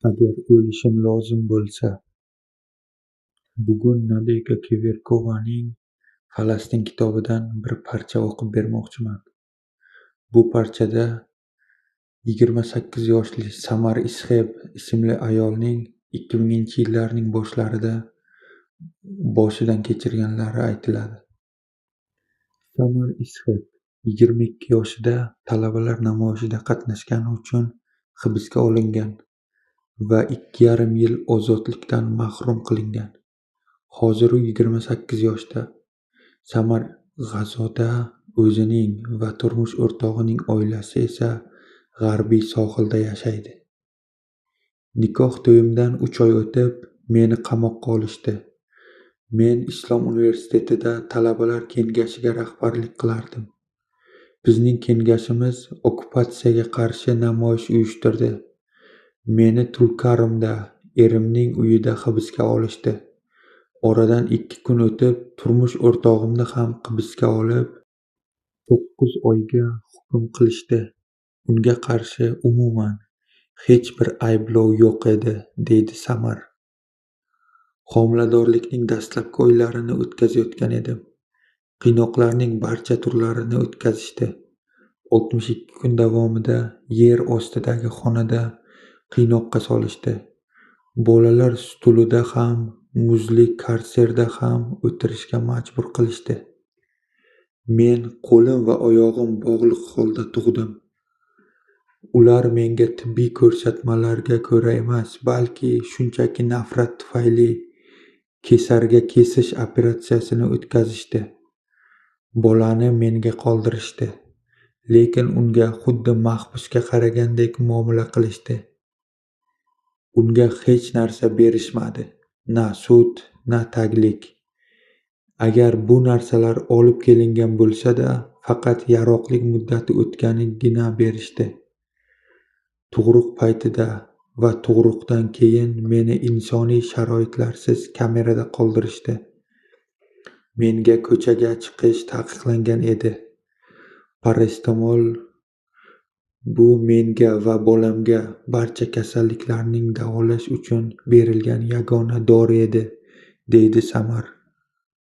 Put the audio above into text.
Agar o'lishim lozim bo'lsa. Bugun Nadeyka Keverkovaning Falastin kitobidan bir parcha o'qib bermoqchiman. Bu parchada 28 yoshli Samar Isheb ismli ayolning 2000-yillarning boshlarida boshidan kechirganlari aytiladi. Samar Isheb 22 yoshida talabalar namoyishida qatnashgani uchun hibsga olingan va 2,5 yil ozodlikdan mahrum qilingan. Hozir u 28 yoshda. Samar G'azoda o'zining va turmush o'rtog'ining oilasi esa g'arbiy sohilda yashaydi. Nikoh to'yimdan 3 oy o'tib, meni qamoqqa olishdi. Men Islom universitetida talabalar kengashiga rahbarlik qilardim. Bizning kengashimiz okkupatsiyaga qarshi namoyish uyushtirdi. Meni Tulkarmda, erimning uyida hibsga olishdi. Oradan 2 kun o'tib, turmush o'rtog'imni ham hibsga olib, 9 oyga hukm qilishdi. Unga qarshi umuman hech bir ayblov yo'q edi, deydi Samar. Homiladorlikning dastlabki oylarini o'tkazayotgan edim. Qiynoqlarning barcha turlarini o'tkazishdi. 62 kun davomida yer ostidagi xonada qiynoqqa solishdi. Bolalar stulida ham, muzli karserda ham o'tirishga majbur qilishdi. Men qo'lim va oyog'im bog'liq holda tug'dim. Ular menga tibbiy ko'rsatmalarga ko'ra emas, balki shunchaki nafrat tufayli kesarga kesish operatsiyasini o'tkazishdi. Bolani menga qoldirishdi, lekin unga xuddi mahbusga qaragandek muomala qilishdi. Unga hech narsa berishmadi, na sut, na taglik. Agar bu narsalar olib kelingan bo'lsa-da, faqat yaroqlik muddati o'tganigina berishdi. Tug'ruq paytida va tug'ruqdan keyin meni insoniy sharoitlarsiz kamerada qoldirishdi. Menga ko'chaga chiqish taqiqlangan edi. Parasetamol bu menga va bolamga barcha kasalliklarning davolash uchun berilgan yagona dori edi, deydi Samar.